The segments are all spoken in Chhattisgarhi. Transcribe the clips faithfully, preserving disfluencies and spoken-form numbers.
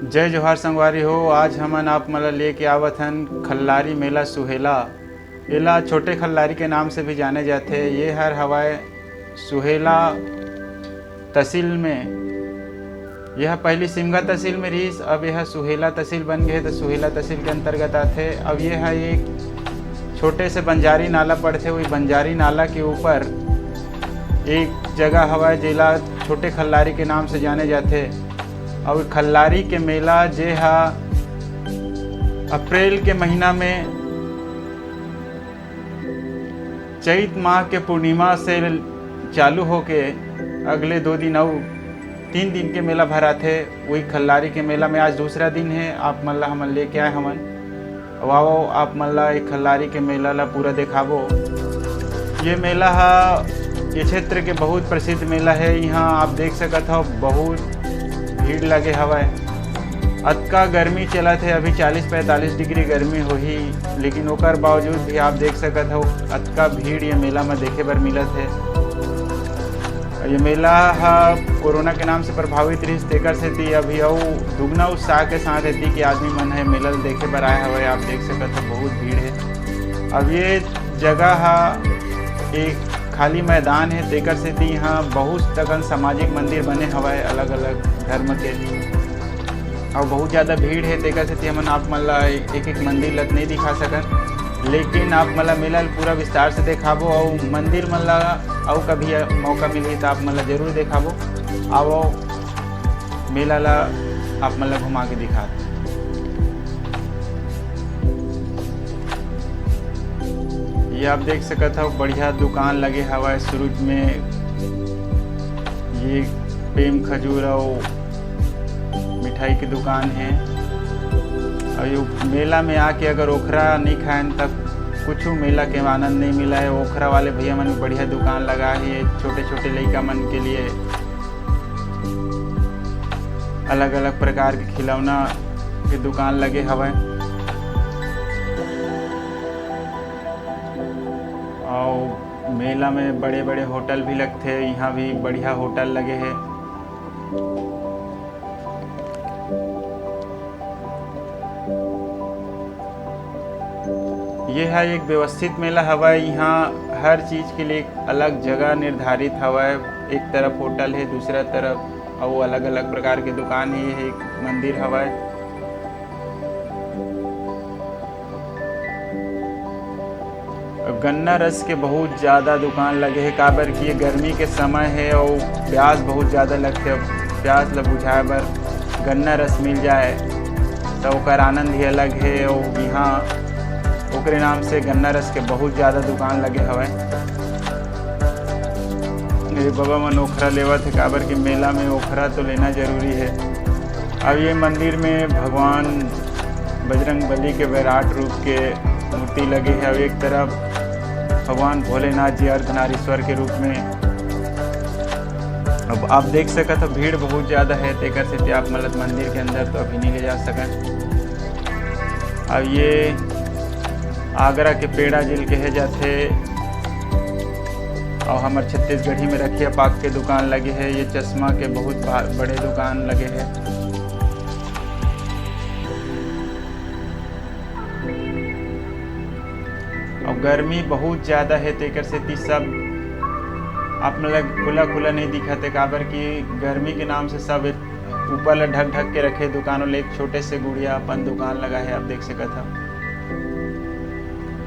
जय जोहार संगवारी हो, आज हमन आप मन ला लेके आवत हन खल्लारी मेला सुहेला। एला छोटे खल्लारी के नाम से भी जाने जाथे। ये हर हवय सुहेला तहसील में। यह पहली सिमगा तहसील में रहिस, अब यह सुहेला तहसील बन गए, तो सुहेला तहसील के अंतर्गत आथे। अब ये है एक छोटे से बंजारी नाला पड़थे, वही बंजारी नाला के ऊपर एक जगह हवय, जेला छोटे खल्लारी के नाम से जाने जाथे। और खल्लारी के मेला, जे हा अप्रैल के महीना में चैत माह के पूर्णिमा से चालू होके अगले दो दिन अउ तीन दिन के मेला भराथे। वही खल्लारी के मेला में आज दूसरा दिन है, आप मन ला हमन लेके आए हवन। अब आओ, आप मन ला एक खल्लारी के मेला ला पूरा देखाबो। ये मेला हा ये क्षेत्र के बहुत प्रसिद्ध मेला है। यहाँ आप देख सकत हो, बहुत भीड़ लगे हवय। अतका गर्मी चलत है, अभी चालीस पैंतालीस डिग्री गर्मी होही, लेकिन ओकर बावजूद भी आप देख सकत हो, अतका भीड़ ये मेला में देखे बर मिलत है। ये मेला हा कोरोना के नाम से प्रभावित रहिस, तेकर सेती अभी अउ दुगना उत्साह के साथ एती के आदमी मन है मेला ल देखे बर आए हवय। आप देख सकत हो, बहुत भीड़ है। अब ये जगह हा एक खाली मैदान है, तेकर सेती यहाँ बहुत अकन सामाजिक मंदिर बने हवय अलग-अलग धर्म के, अउ बहुत ज़्यादा भीड़ है, तेकर सेती हमन आप मन ला एक-एक मंदिर ल नहीं दिखा सकन, लेकिन आप मन ला मेला ल पूरा विस्तार से देखाबो, अउ मंदिर मन ला अउ कभी मौका मिलही त आप मन ला जरूर देखाबो। आओ, मेला ला आप मन ला घुमा के दिखात। ये आप देख सकत हो, बढ़िया दुकान लगे हवय शुरू में। ये पेम खजूर अउ मिठाई की दुकान है। और ये मेला में आके अगर ओखरा नहीं खाएन, तब कुछ मेला के आनंद नहीं मिला है। ओखरा वाले भैया मन भी बढ़िया दुकान लगा है, छोटे छोटे लइका मन के लिए अलग-अलग प्रकार के खिलौना के दुकान लगे हवय। अउ मेला में बड़े-बड़े होटल भी लगथे, इहाँ भी बढ़िया होटल लगे हे। ये ह एक व्यवस्थित मेला हवय। इहाँ हर चीज के लिए एक अलग जगह निर्धारित हवय। एक तरफ होटल हे, दूसरा तरफ अउ अलग-अलग प्रकार के दुकान हे। ये ह एक मंदिर हवय। गन्ना रस के बहुत ज्यादा दुकान लगे हे, काबर कि ये गर्मी के समय हे अउ प्यास बहुत ज्यादा लगथे। अब प्यास ल बुझाए बर गन्ना रस मिल जाए, त ओकर आनंद ही अलग हे। अउ इहाँ ओकरे नाम से गन्ना रस के बहुत ज्यादा दुकान लगे हवय। मेरे बबा मन ओखरा लेवत हे, काबर कि मेला में ओखरा तो लेना जरूरी हे। अब ये मंदिर में भगवान बजरंग बली के विराट रूप के मूर्ति लगे हे। अब एक तरफ भगवान भोलेनाथ जी अर्धनारीश्वर के रूप में। अब आप देख सकत हो, भीड़ बहुत ज्यादा हे, तेकर सेती आप मतलब मंदिर के अंदर तो अभी नहीं ले जा सकन। अब ये आगरा के पेड़ा जेला कहे जाथे, अउ हमर छत्तीसगढ़ी में रखिया पाक के दुकान लगे हे। ये चश्मा के बहुत बा-, बड़े दुकान लगे हे। अउ गर्मी बहुत ज्यादा हे, तेकर सेती सब आप मन ल खुला खुला नहीं दिखत हे, काबर कि गर्मी के नाम से सब ऊपर ल ढक ढक के रखे दुकान वाले। एक छोटे से गुड़िया अपन दुकान लगा हे, आप देख सकत हव।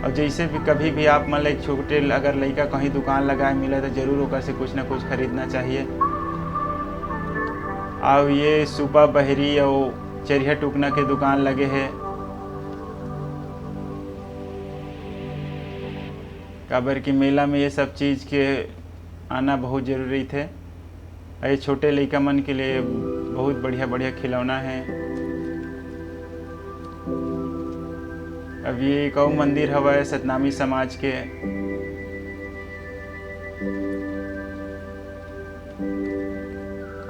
अउ जैसे भी कभी भी आप मन ल एक छोटे ल-, अगर लइका कहीं दुकान लगाए मिले, तो जरूर ओकर से कुछ ना कुछ खरीदना चाहिए। अउ ये सुपा बहरी अउ चरिहा टुकना के दुकान लगे हे, काबर कि मेला में ये सब चीज के आना बहुत जरूरी थे। अउ ये छोटे लइका मन के लिए बहुत बढ़िया बढ़िया खिलौना है। अब ये एक अउ मंदिर हवय सतनामी समाज के।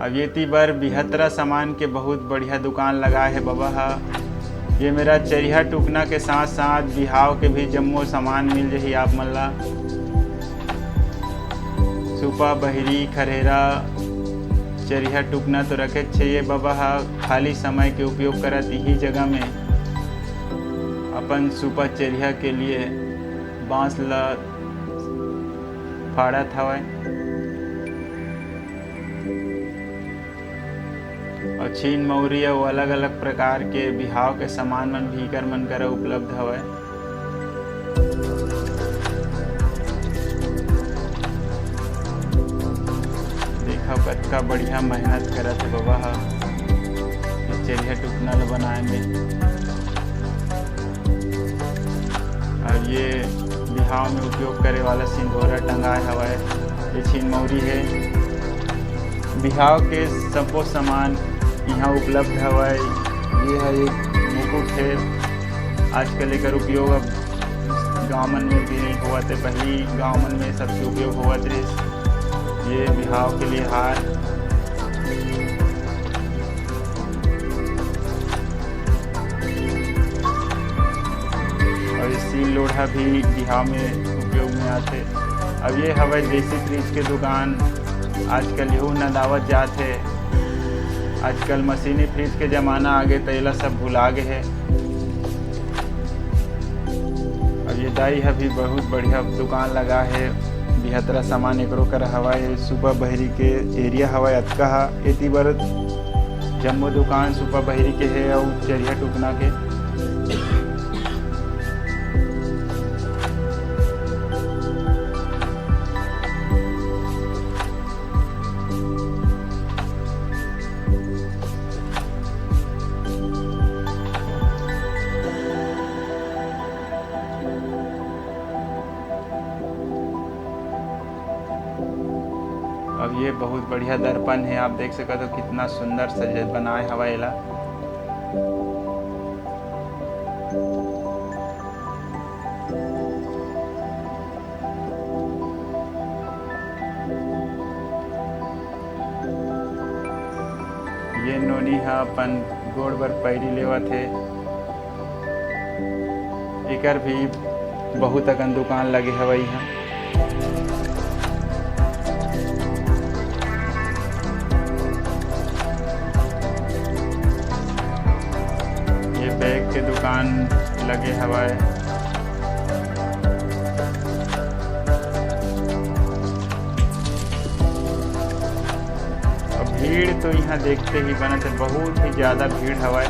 अब ये ती बर बिहतरा सामान के बहुत बढ़िया दुकान लगा है बबा हा। ये मेर चरिहा टुकना के साथ साथ बिहाव के भी जम्मो सामान मिल जही आप मन ला। सुपा, बहरी, खरेरा, चरिहा टुकना तो रखेच हे, ये बबा ह खाली समय के उपयोग करत इही जगह में अपन सुपा चरिहा के लिए बांस ला फाड़त हवय। अउ छीन मौरी अउ अलग-अलग प्रकार के बिहाव के सामान मन भी इकर मन करा उपलब्ध हवय। देखव कतका बढ़िया मेहनत करत हे बबा ह, ये चरिहा टुकना ल बनाए में। अउ ये बिहाव में उपयोग करे वाला सिंदूरा टंगाए हवय, ये छीन मौरी हे। बिहाव के सबो सामान इहाँ उपलब्ध हवय। ये ह एक मुकुट हे। आजकल एकर उपयोग अब गाँव मन में भी नइ होवत हे, पहिली गाँव मन में सबके उपयोग होवत रहिस। ये बिहाव के लिए हार। अउ ये सील लोढ़ा भी बिहाव में उपयोग में आथे। अब ये हवय देसी फ्रिज के दुकान, आजकल यहू नंदावत जात हे। आजकल मशीनी फ्रिज के जमाना आगे, त एला सब भुला गे हे। अब ये दाई ह भी बहुत बढ़िया दुकान लगा हे, बिहतरा सामान एकरो कर हवय। सुपा बहिरी के एरिया हवय अतका ह, एती बर जम्मो दुकान सुपा बहिरी के हे अउ चरिहा टुकना के। अब ये बहुत बढ़िया दर्पण हे, आप देख सकत हो कितना सुंदर सजे बनाए हवय एला। ये नोनी ह अपन गोड़ बर पैरी लेवत हे। एकर भी बहुत अकन दुकान लगे हवय इहाँ। ये बैग के दुकान लगे हवय। अब भीड़ तो इहाँ देखते ही बनत हे, बहुत ही ज्यादा भीड़ हवय।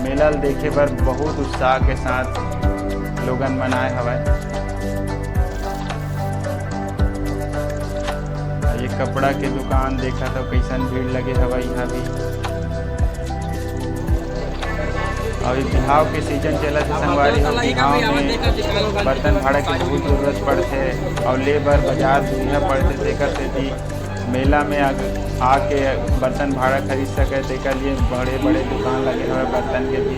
मेला ल देखे बर बहुत उत्साह के साथ लोगन मन आए हवय। ये कपड़ा के दुकान देखत हो, कइसन भीड़ लगे हवय इहाँ भी। अउ ये बिहाव के सीजन चलत हे संगवारी हो, बिहाव में बर्तन भाड़ा के बहुत जरूरत पड़थे अउ ले बर बाजार दूरिहा पड़थे, तेकर सेती मेला में आग-, आके बर्तन भाड़ा खरीद सके, तेकर लिए बड़े-बड़े दुकान लगे हवय बर्तन के भी।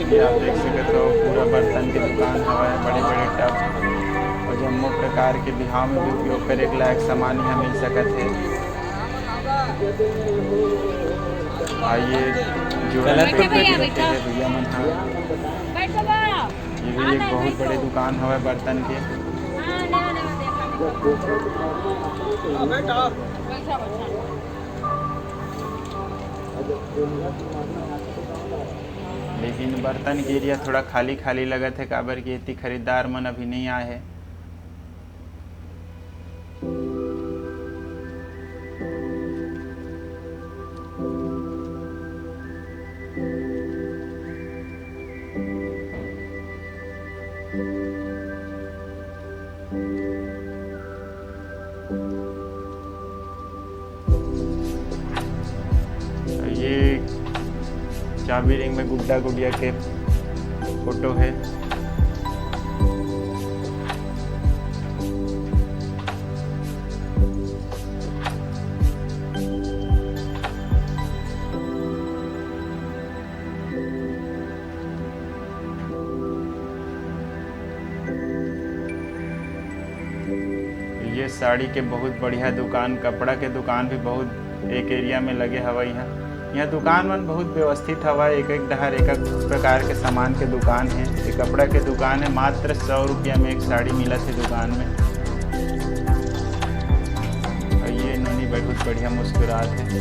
ये आप देख सकत हो, पूरा बर्तन के दुकान हवय, बड़े-बड़े टब अउ जम्मो प्रकार के बिहाव में भी उपयोग करे के लायक सामान यहाँ मिल सकत हे। आइए, जोड़ा कलर तो नंबर पे भी रखे हैं भैया मन ह। ये भी एक बहुत बड़े दुकान हवय बर्तन के। लेकिन बर्तन के एरिया थोड़ा खाली खाली लगत हे, काबर कि एती खरीदार मन अभी नहीं आए हे। ये चाबी रिंग में गुड्डा गुड़िया के फोटो है। ये साड़ी के बहुत बढ़िया दुकान, कपड़ा के दुकान भी बहुत एक एरिया में लगे हवय। यहाँ, यहाँ दुकान मन बहुत व्यवस्थित हवय, एक एक डहर एक एक प्रकार के सामान के दुकान है। ये कपड़ा के दुकान है, मात्र सौ रुपया में एक साड़ी मिलत है दुकान में। बढ़िया मुस्कुरात हे।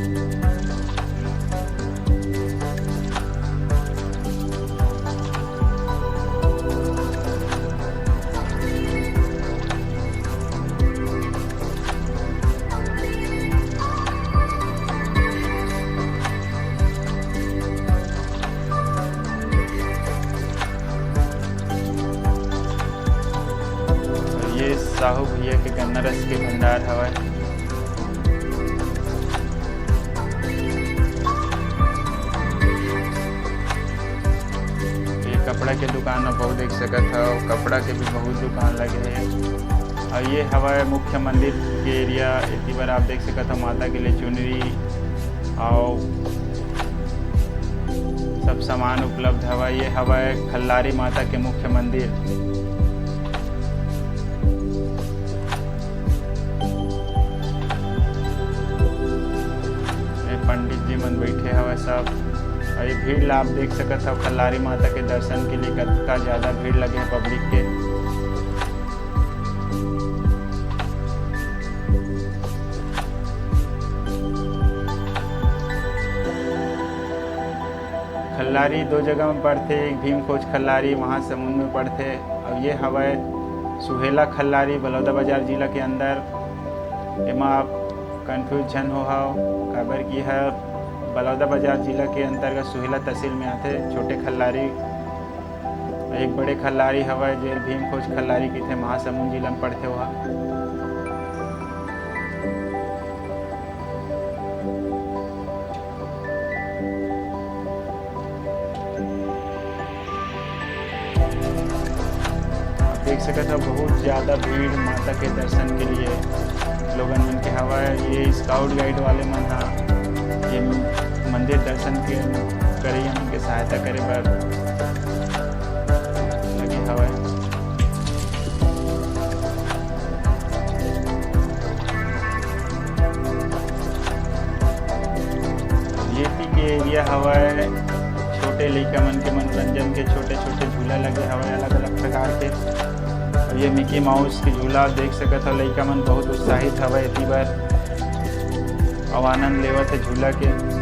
ये साहू भैया के गन्ना रस के भंडार हवय। ये कपड़ा के दुकान आप बहुत देख सकत हव, कपड़ा के भी बहुत दुकान लगे हे। और ये हवय मुख्य मंदिर के एरिया, एती बर आप देख सकत हव माता के लिए चुनरी और सब सामान उपलब्ध हवय। ये हवय खल्लारी माता के मुख्य मंदिर। ये पंडित जी मन बैठे हवय सब, और ये भीड़ ला आप देख सकत हव खल्लारी माता के दर्शन के लिए कतका ज्यादा भीड़ लगे हे पब्लिक के। खल्लारी दो जगह में पड़थे, एक भीम खोज खल्लारी महासमुंद में पड़थे, और ये हवय सुहेला खल्लारी बलौदा बाजार जिला के अंदर। एमा आप कंफ्यूज झन हो हव, काबर कि हर बलौदा बाजार जिला के अंतर्गत सुहेला तहसील में आथे। छोटे खल्लारी, एक बड़े खल्लारी हवय, जे भीम खोज खल्लारी किथे, महासमुंद जिला में पड़थे ओहा। आप देख सकत हव, बहुत ज्यादा भीड़ माता के दर्शन के लिए लोगन मन के हवय। ये स्काउट गाइड वाले मन ह ये मंदिर दर्शन के करइया मन के सहायता करे बर लगे हवय। ये पी के एरिया हवय, छोटे लइका मन के मनोरंजन के छोटे-छोटे झूला लगे हवय अलग-अलग प्रकार के। और ये मिकी माउस के झूला आप देख सकत हव, लइका मन बहुत उत्साहित हवय एती बर, अउ आनंद लेवत हे झूला के।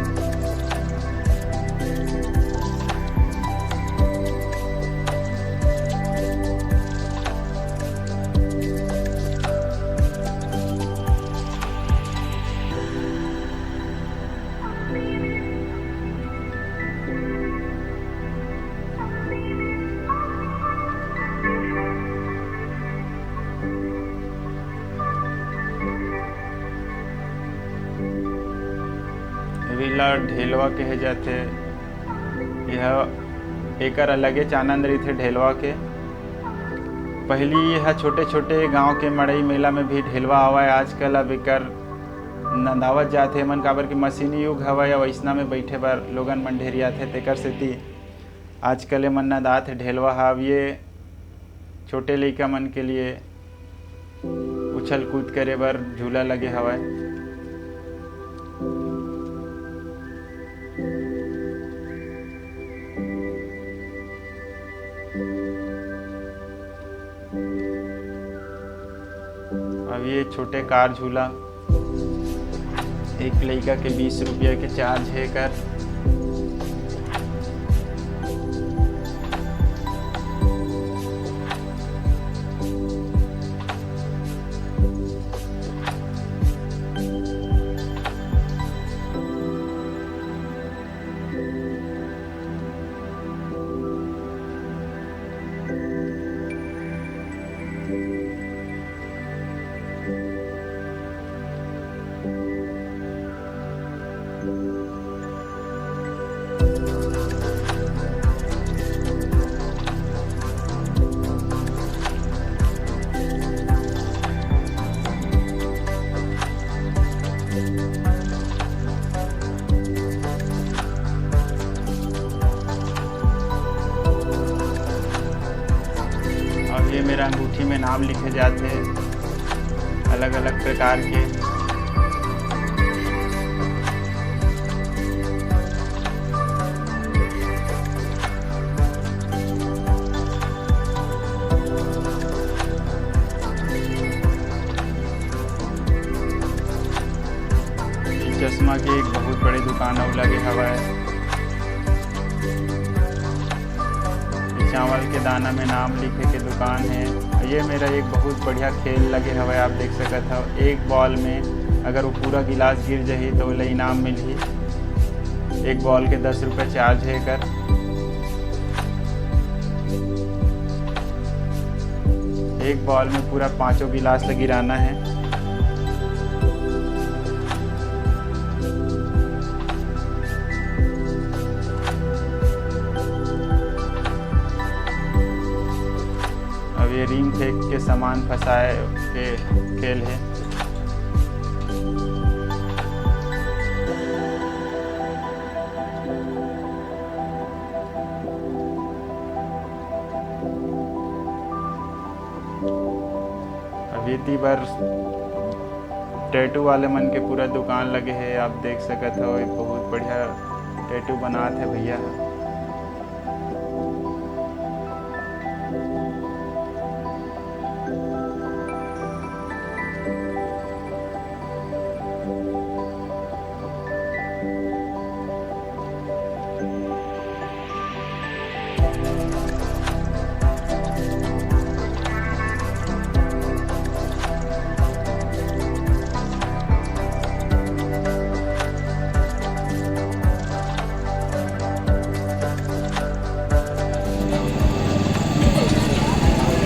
एला ढेलवा कहे जाथे। यह एकर अलगे च आनंद रहिथे ढेलवा के। पहिली यह छोटे-छोटे गांव के मड़ई मेला में भी ढेलवा आवय, आजकल अब एकर नंदावत जाथे मन, काबर कि मशीनी युग हवय, अउ अइसना में बइठे बर लोगन मन ढेरियाथे, तेकर सेती आजकल एमन नंदात हे ढेलवा ह। अब ये छोटे लइका मन के लिए उछल कूद करे बर झूला लगे हवय। अब ये छोटे कार झूला, एक लइका के बीस रुपया के चार्ज हे एकर। अब ये मेरा अंगूठी में नाम लिखे जाते हैं अलग-अलग प्रकार के। चश्मा के एक बहुत बड़े दुकान अउ लगे हवय। ये चावल के दाना में नाम लिखे के दुकान है। ये मेरा एक बहुत बढ़िया खेल लगे हवय, आप देख सकत हव। एक बॉल में अगर वो पूरा गिलास गिर जाही तो ओला इनाम मिलही। एक बॉल के दस रुपये चार्ज है एकर। एक बॉल में पूरा पांचों गिलास ला गिराना है। अब ये रिंग फेंक के सामान फंसाए के खेल है। अब ये ती बर टैटू वाले मन के पूरा दुकान लगे है, आप देख सकत हो। ये बहुत बढ़िया टैटू बनात है भैया।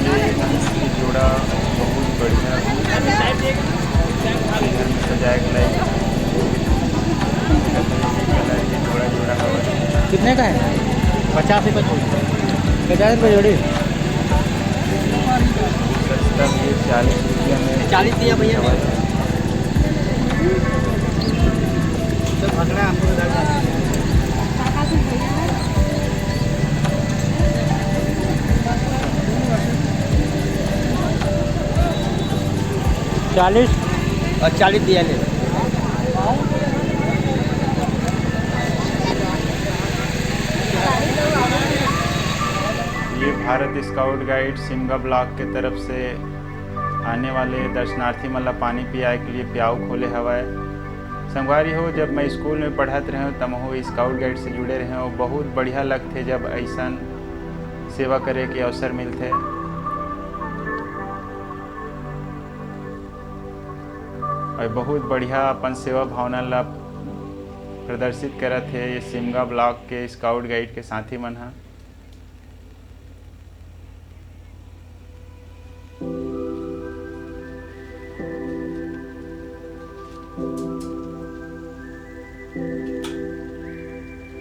ये हंस की जोड़ा बहुत बढ़िया है। इधर में सजाए के लाइक कलर के जोड़ा जोड़ा हवा। कितने का है? पचास रुपये जोड़ी। पचास रुपये जोड़ी। सस्ता भी है, चालीस रुपये में। चालीस दिया भैया। तो भगड़ा हमको उधर जाना है। चालीस और चालीस दिया ले। ये Bharat scout guide Simga block के तरफ से आने वाले दर्शनार्थी मन ला पानी पियाए के लिए प्याऊ खोले हवय। संगवारी हो, जब मैं स्कूल में पढ़त रहेंव, त महू स्काउट गाइड से जुड़े रहेंव। बहुत बढ़िया लगथे, जब अइसन सेवा करे के अवसर मिलथे। और बहुत बढ़िया अपन सेवा भावना ला प्रदर्शित करत हे ये सिमगा ब्लॉक के स्काउट गाइड के साथी मन ह।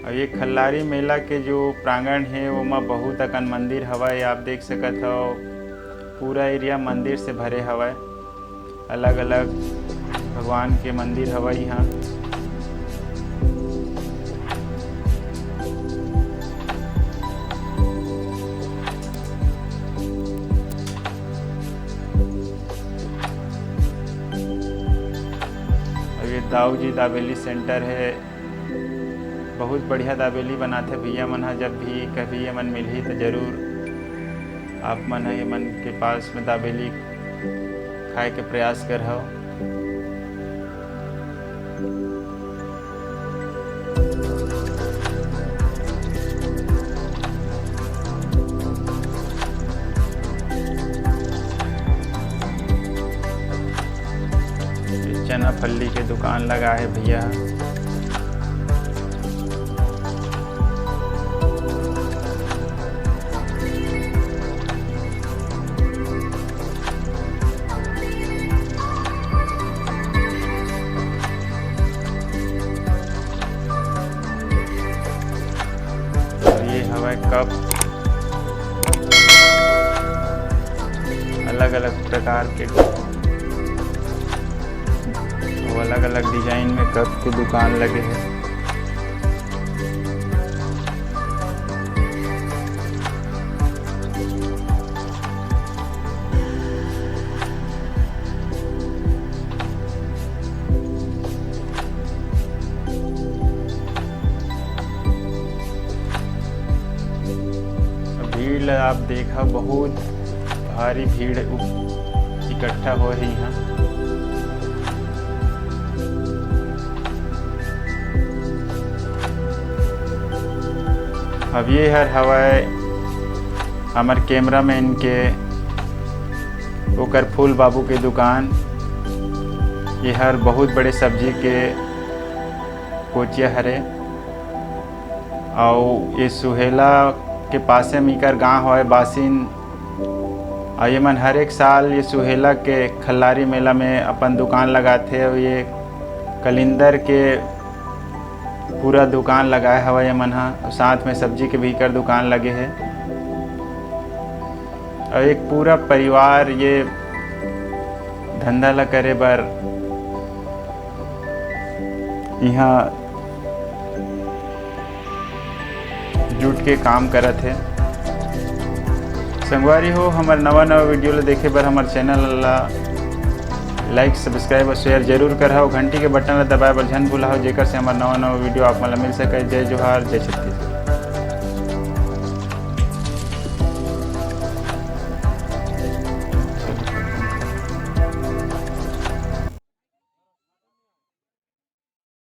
और ये खल्लारी मेला के जो प्रांगण हे, ओमा बहुत अकन मंदिर हवय, आप देख सकत हव, पूरा एरिया मंदिर से भरे हवय। अलग-अलग भगवान के मंदिर हवय इहाँ। अउ ये दाऊ जी दाबेली सेंटर हे। बहुत बढ़िया दाबेली बनाथे भैया मन ह। जब भी कभी ये मन मिलही त जरूर आप मन ह ये मन के पास में दाबेली खाए के प्रयास करहव। ये चना फल्ली के दुकान लगा हे भैया। और ये हवय कप, अलग-अलग प्रकार के, अउ अलग-अलग डिजाइन में कप के दुकान लगे हे। भीड़ ला आप देखा, बहुत भारी भीड़ उप-, इकट्ठा होए हे इहाँ। अब ये हर हवय हमर कैमरामैन के, ओकर फूल बाबू के दुकान। ये हर बहुत बड़े सब्जी के कोचिया हरे। अउ ये सुहेला के पासे में इकर गांव हवय बासिन। अउ ये मन हर एक साल ये सुहेला के खल्लारी मेला में अपन दुकान लगाथे। अउ ये कलिंदर के पूरा दुकान लगाए हवय ये मन ह, अउ साथ में सब्जी के भी इकर दुकान लगे हे। अउ एक पूरा परिवार ये धंधा ला करे बर इहाँ जुट के काम करत हे। संगवारी हो, हमर नवा नवा वीडियो ला देखे बर हमर चैनल ला लाइक, सब्सक्राइब और शेयर जरूर करहव। घंटी के बटन ला दबाए बर झन भूलहव, जेकर से हमर नवा नवा वीडियो आप मन ला मिल सके। जय जोहार, जय छत्तीसगढ़।